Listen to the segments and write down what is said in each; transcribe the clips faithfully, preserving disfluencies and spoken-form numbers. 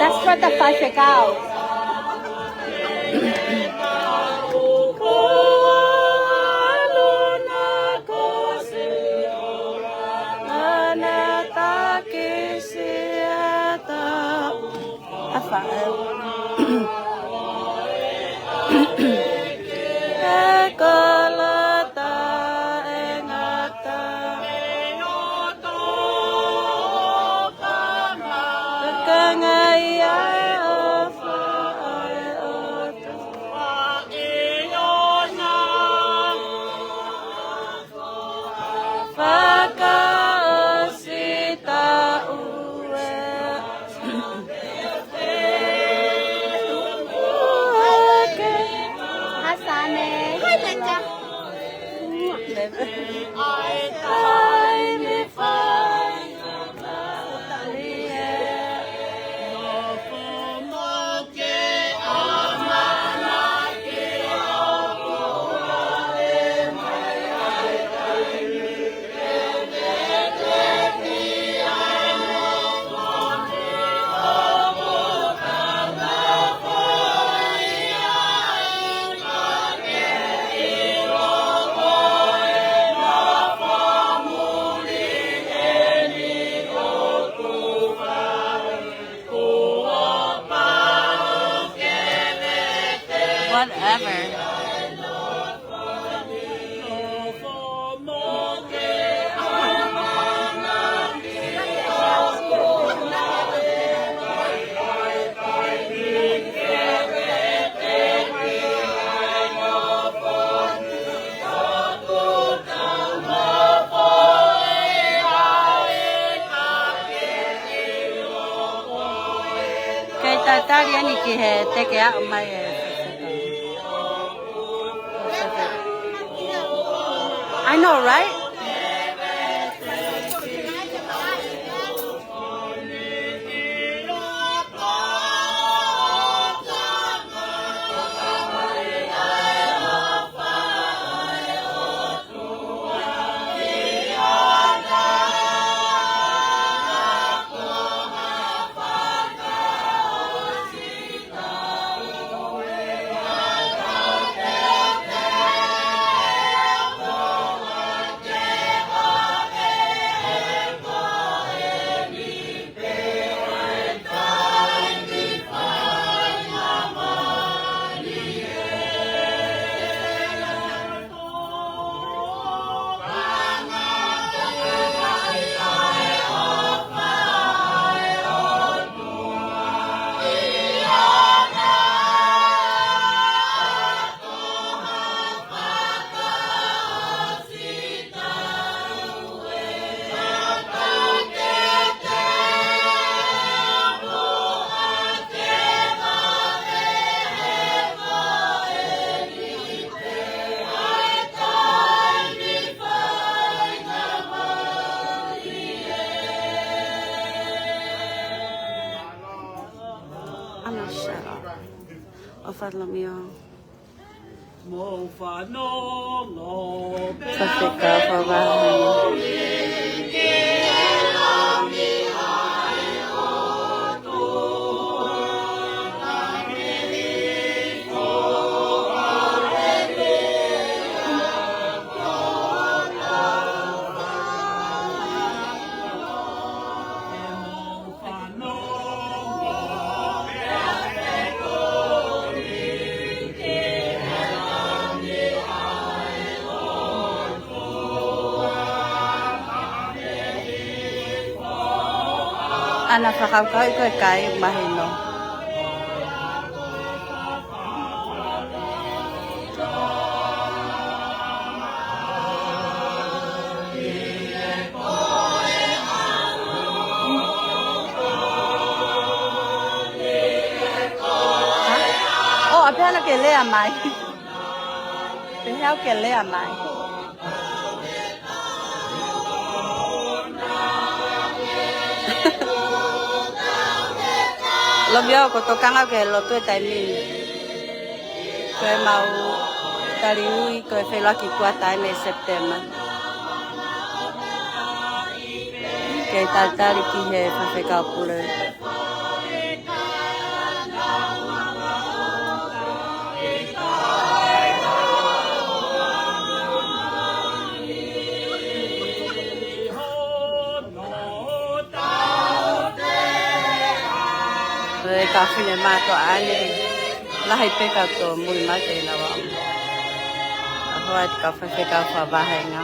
Ko e faifekau. Ana takisi ata. Afa. E kala taʻengata. Kangai ai ʻofa ʻa e ʻOtua. Fakaʻosi taʻu ē. Hasane. Hi, Linda. Whatever. Kei tatali eni ki he teke aʻu mai e. I know, right? I'm not sure. ʻOfa lomi ʻo. Mo fanongo. Faifekau Fauvaha. Ana fakakaukau ko e kai mahino. ʻO, ʻa pehē ana ke lea mai. Pehē au ke lea mai. Lomi ʻo, ko e tokanga ke lotu e taimi ni. Ko e mau tali ui, ko e feʻiloaki kuata eni ʻi Sepitema. Kei talitali ki he faifekau pule. E kau finemātuʻa ʻanenai, lahi pē kau tōmui mai te nava. ʻA hoa ʻi he kau faifekau fakavahenga.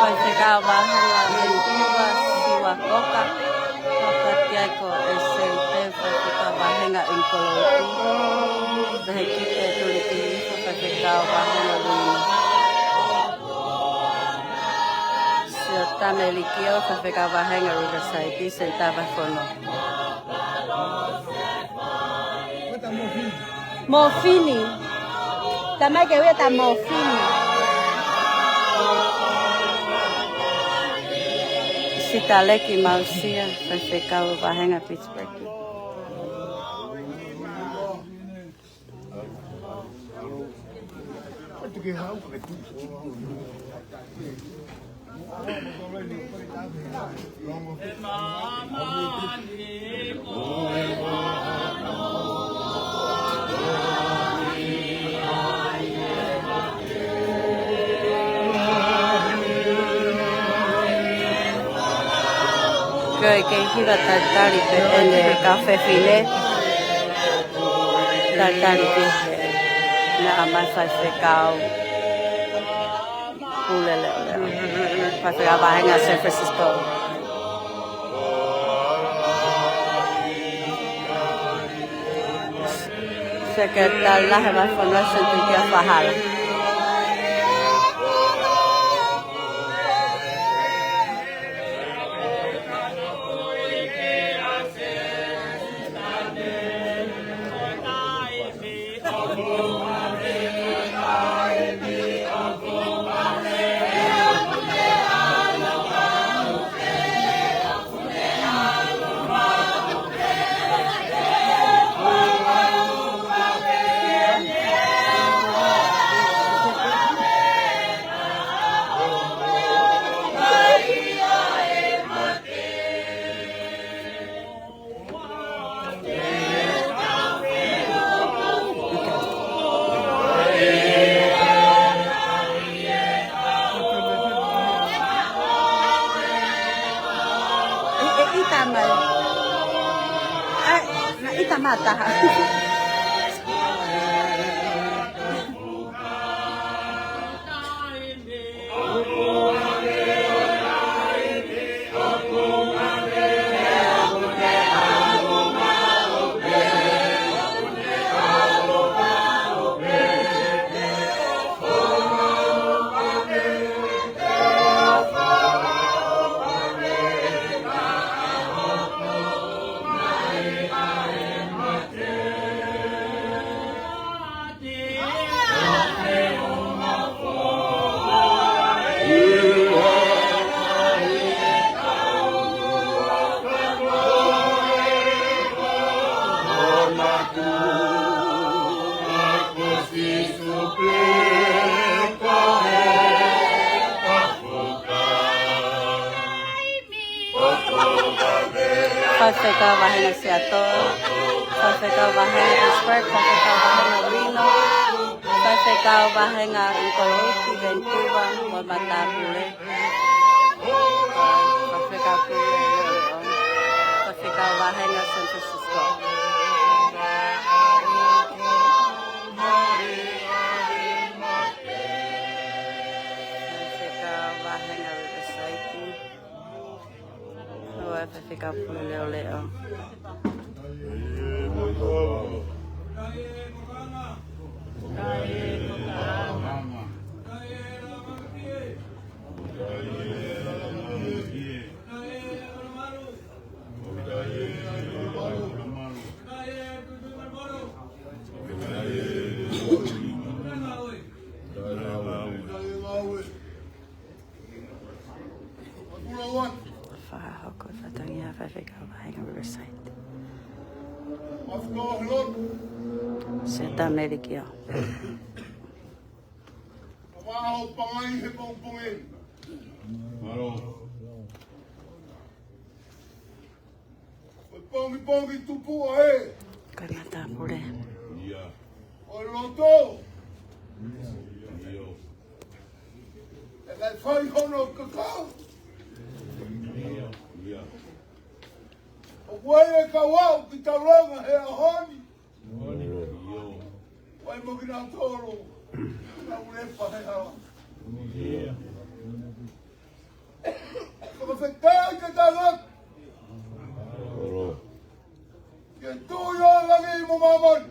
Faifekau Vahenga Ventura Siua Koka, Papa Tiaiko Esente, Faifekau Vahenga Inkoloiti, Vehekite Tuliki Hifo, Faifekau Vahenga Luina. Sio Tame Likio, Faifekau Vahenga Riverside, Senta Vafono. Mofini. Tamai ke ui ʻeta Mofini. Sitaleki Mausia, Faifekau Vahenga Pittsburgh. Ko e kei hiva talitali pē ʻeni ʻa e kau fefine. Talitali pē he naʻa mai faifekau. Pule leʻoleʻo. Faifekau Vahenga San Francisco. Sekelitali Lahi Vahefonua Sentikia Fahala. ʻE, ʻe ʻita mai. ʻAi, naʻe ʻita mai ha taha. Faifekau Vahenga Seattle, Faifekau Vahenga Pittsburgh, Faifekau Vahenga Reno, Faifekau Vahenga Inkoloiti, Vancouver, mo e Matāpule. Faifekau Pule, Hang out San Francisco. Faifekau Vahenga Riverside. ʻOku faifekau Pule Leoleo. Fakahoko e fatongia ʻa e faifekau Vahenga Riverside. Siʻoto ʻAmelika. Mālō. Ko e pongipongi tupuʻa ē. Kāinga Tāpule. ʻIo. ʻO loto. ʻIo. ʻE ʻikai fai hono kakau. ʻIo. ʻIo. ʻOku ʻi ai e kau aʻu ki taulanga he ʻaho ni. ʻIo. ʻOku ʻi ai mo kinautolu. Kinautolu ʻe pehē hala. ʻIo. Fakafetaʻi ke tangata. Ke tuʻu ʻi langi mo māmani.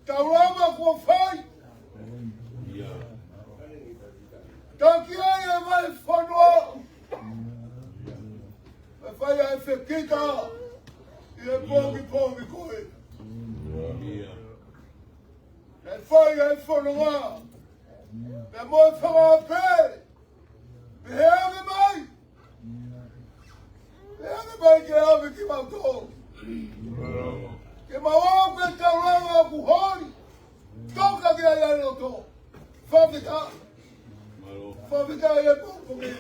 Taulanga kuo fai. Taki ai e vahefonua. Ke fai ai e fekita. ʻI he pongipongi ko ē. Ke fai ai e fononga. Pea mo e fakaʻapaʻapa. Pehē ange mai. Pehē ange mai ke ʻave kimautolu. Ke mau ō ki he taulanga ʻoku holi. Toka ki ai ʻa e loto. Fakafetaʻi. Fakafetaʻi e pongipongi.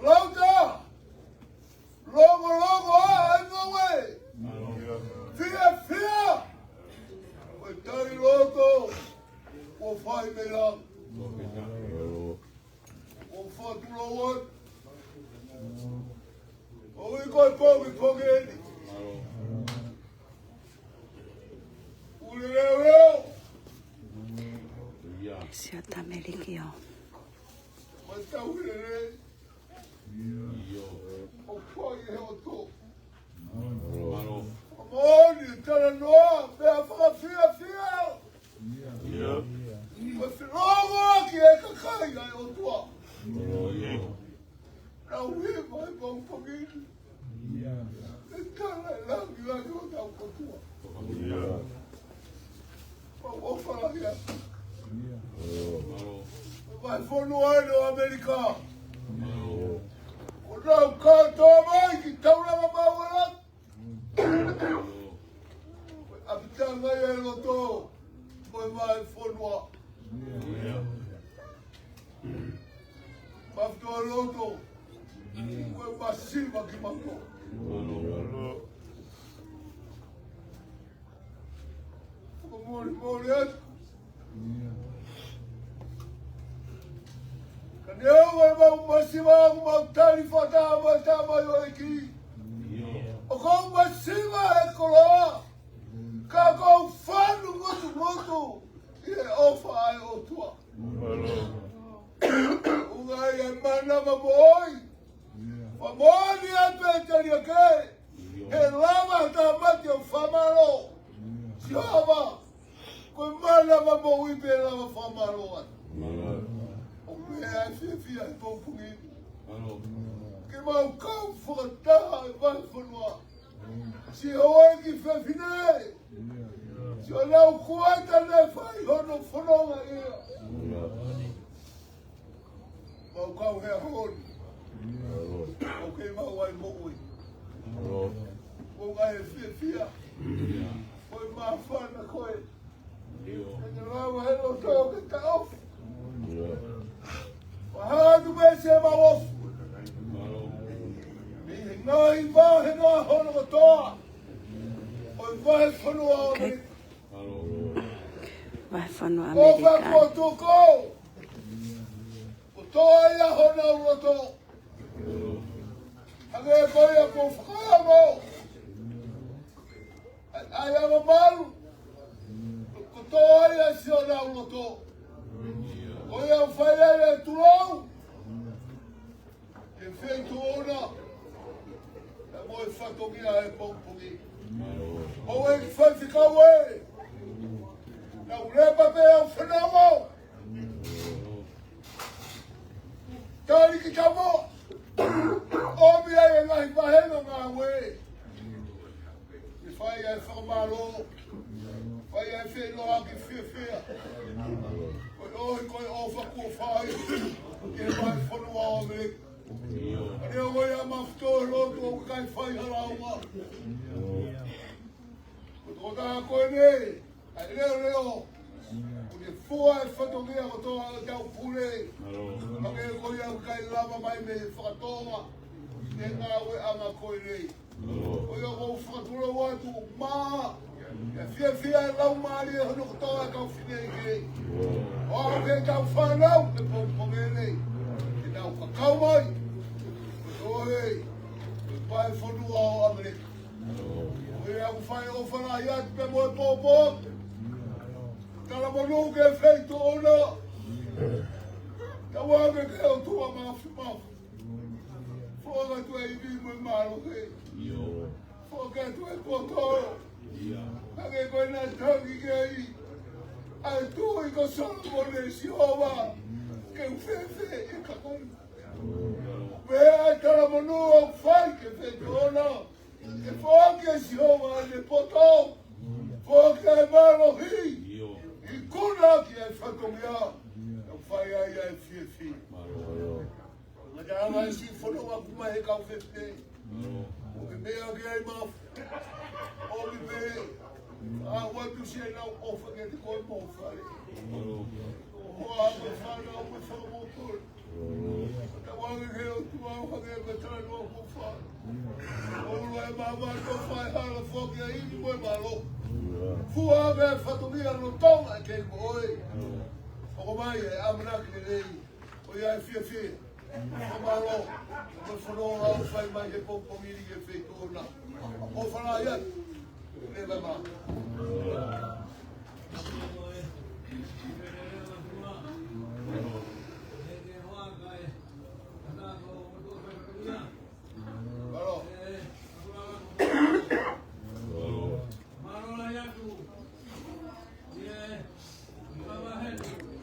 Lauta. Longolongo ā e ngoue. Fiefia. Ko e tali loto. Kuo fai mei langi. Kuo fatu loa. ʻOku ʻi ai ko e pongipongi eni. Pule Leoleo. Siʻoto ʻAmelika. Mai tau lele. ʻO fai he ʻOtua. Mālō. Moʻoni, talanoa, pea fakafiefia. Ko e filongoaki e kakai ʻa e ʻOtua. Nau hiva he pongipongi ni. ʻE tala e langilangi ʻo hotau ʻOtua. Pau ʻofa lahi atu. Vahefonua ʻo ʻAmelika. ʻO nau kātoa mai ki taulanga māuʻanga. ʻApitanga ʻi he loto. Ko e vahefonua. Mafatoa loto. Ko e masiva kimautolu. Fakamolemole atu. Ka neongo ʻemau masiva, ʻoku mau tali fakataha mo e tamaioʻeiki. ʻOku ou masiva he koloa. Ka ʻoku ou fanu ngutungutu ʻi he ʻofa ʻa e ʻOtua. ʻUnga ʻi he mānava moʻui. Fakamoʻoni atu e taliake. He lava ha tamaioʻeiki ʻo fakamālō. Sihova, ko e mānava moʻui pē lava fakamālō atu. ʻOku meʻa e fiefia he pongipongi ni. Ke mau kau fakataha e vahefonua. Siʻi houʻeiki fefine. Siʻi ʻenau kuata naʻe fai hono fononga ia. Mau kau he ʻaho ni. ʻOku kei maʻu ai moʻui. ʻOku ʻi ai e fiefia. Ko e māfana ko ē. ʻE lava he loto ke taʻofi. Fakahā atu pē siʻemau ofi. ʻI he ngaahi vāhenga hono kotoa. ʻO e vahefonua ʻo ʻAmelika. Vahefonua ʻAmelika. Ko e fakakotoa ko. Ko Tō ai ʻa honau loto. Hangē ko ia kuo fakaongo ʻa e ʻai ʻa e malu. Kuo tō ai ʻa siʻonau loto. Ko ia ʻoku fai ai ʻa e tulou ki he feituʻu na, pea mo e fatongia ʻo e pongipongi. ʻOku ou fai fekau ē, naʻa ku lepa pē ʻo fanongo. Tali ki tamo. ʻOmi ai e ngaahi vahenga ngāue. ʻE fai ai e fakamālō. Fai ai e feʻiloaki fiefia. Ko e ʻofa, ko e ʻofa kuo fai ki he vahefonua ʻo ʻAmelika. ʻA ia ko ia mafuto e lotu ʻoku ʻikai fai ha launga. Ko e tokotaha ko eni, ʻa e leʻoleʻo, ʻoku ne fua e fatongia kotoa ʻo e tau pule. Hangē ko ia ʻoku ʻikai lava mai mei he fakatonga, mei he ngāueʻanga ko eni. Ko ia ʻoku ou fakatulou atu ʻoku maʻa, ʻa e fiefia e laumālie hono kotoa e kau fineʻeiki. ʻO aʻu ki he kau fānau he pongipongi ni, ke nau kakau mai. Ko e vahefonua ʻo ʻAmelika. Ko ia ʻoku fai e ʻofa lahi atu pea mo e pōpō. Talamonū ki he feituʻu na. Tauange ki he ʻOtua Māfimafi. Foaki atu e ivi mo e mālohi. Foaki atu e poto. Hangē ko ia naʻe tangi ki ai ʻa e tuʻi ko Solomone, Sihova, ke u fēfē e kakai. Pea ʻa e talamonū ʻoku fai ki he feituʻu na. ʻE foaki ʻe Sihova ʻene poto, foaki ʻa e mālohi, ikuna ki he fatongia ʻoku fai ai ʻa e fiefia. Ngata ʻa e siʻi fononga ʻoku mai he kau fefine. ʻOku ke meʻa ki ai mafu. ʻOku ke meʻa. ʻA ua tusi ai lau ʻofa kiate koe mo e fale. ʻO hoa mo e fānau mo e fanga moutolu. Tauange ki he ʻOtua ʻo hangē ko e talanoa kuo fai. ʻOua ʻe maama, tofa e hala, foaki ʻa e ivi mo e mālohi. Fua ʻa e fatongia lolotonga ʻa e kei ko ē. ʻOku ʻomai e ʻamanaki lelei ʻo e fiefia. Fakamālō. Ko e fononga ʻoku fai mai he pongipongi ni ki he feituʻu na. ʻOfa lahi atu. Leva mā.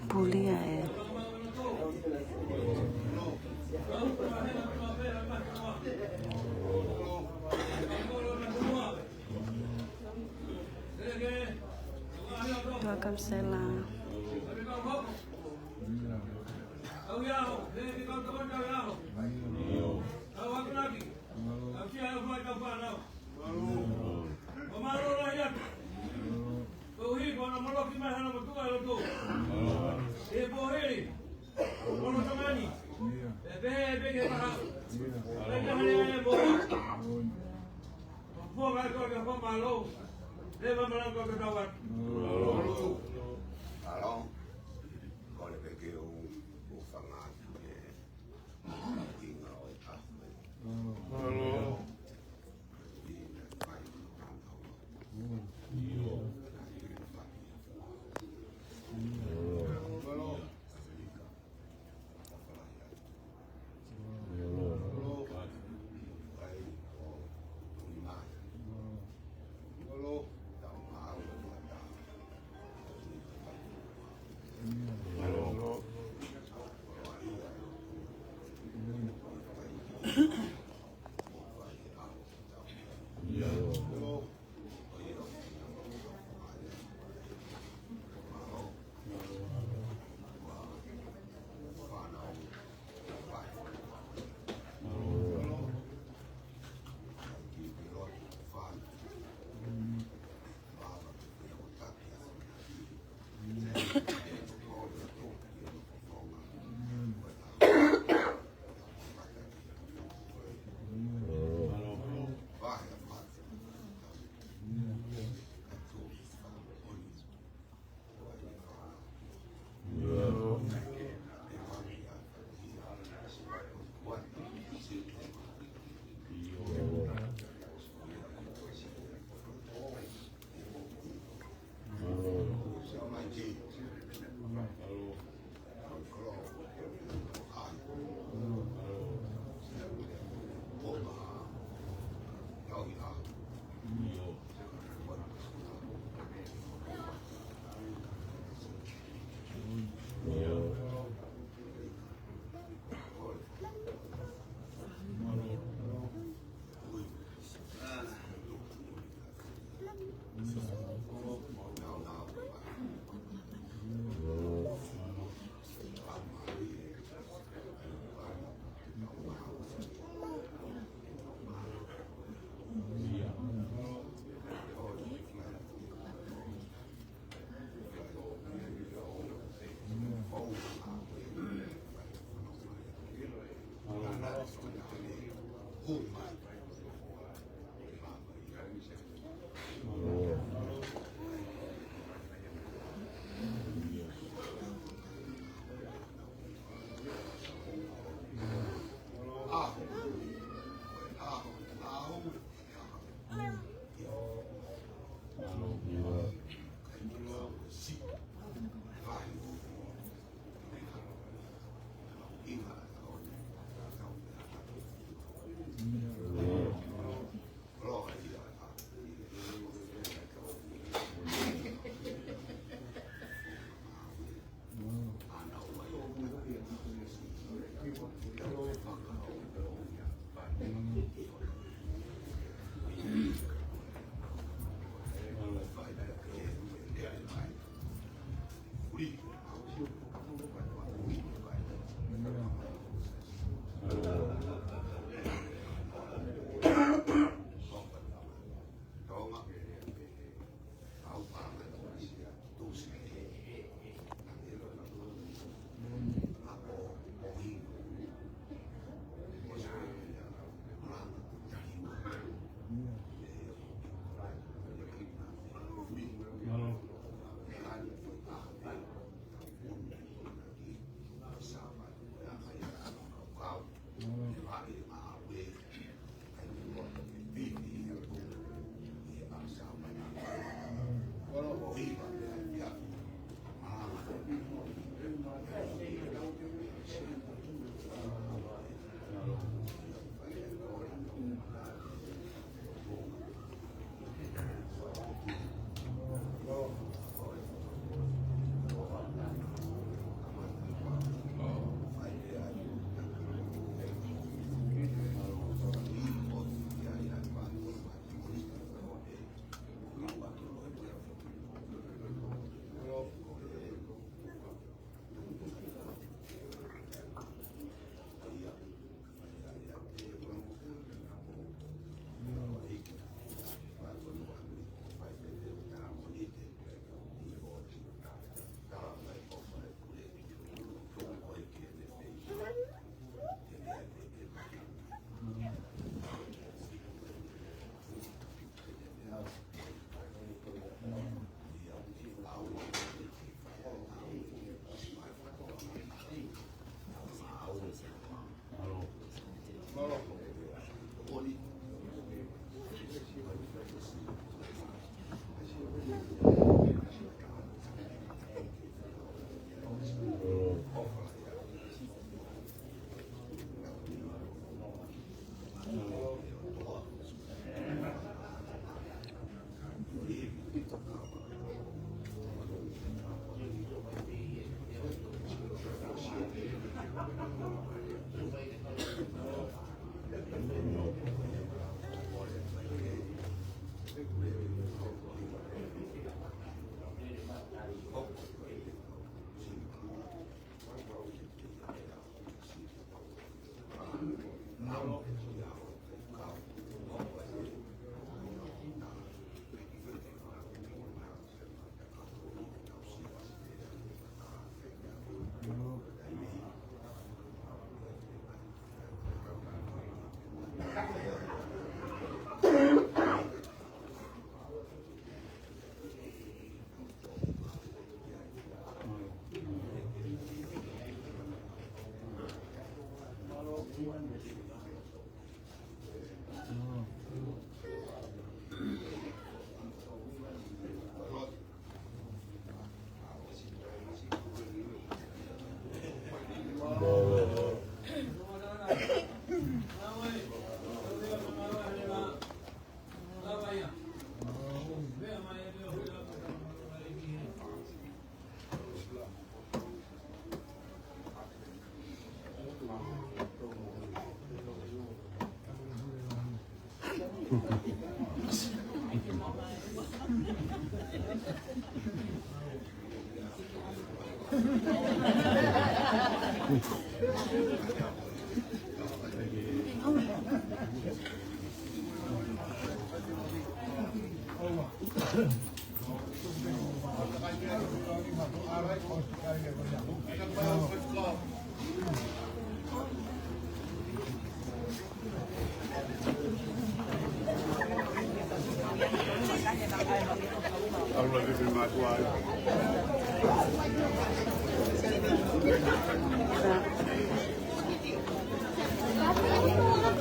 Pulia e. Welcome, Sela.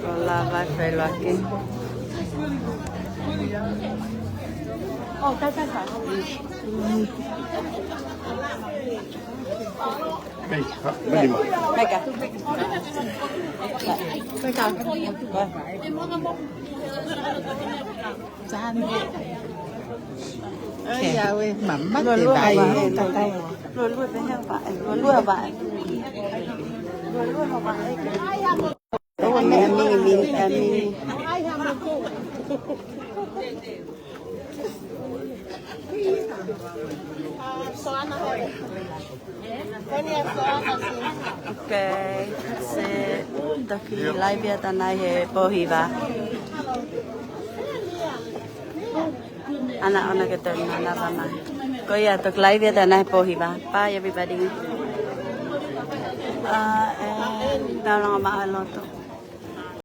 Ko e lava e feluaki. Mei, ha, mei ma. Mei ka. Mei ka. Ai, ʻauē, mama, te vai. Lua lua pē hea vaʻe. Lua lua vaʻe. Lua lua vaʻe. Ua mea mini, mini, mini. Okay, se toki laivi atu ʻanai he pō hiva. ʻAna, ʻaona ke tau nana vama. Ko ia, toki laivi atu ʻanai he pō hiva. Bye, everybody. Uh, and tau langa maʻa loto.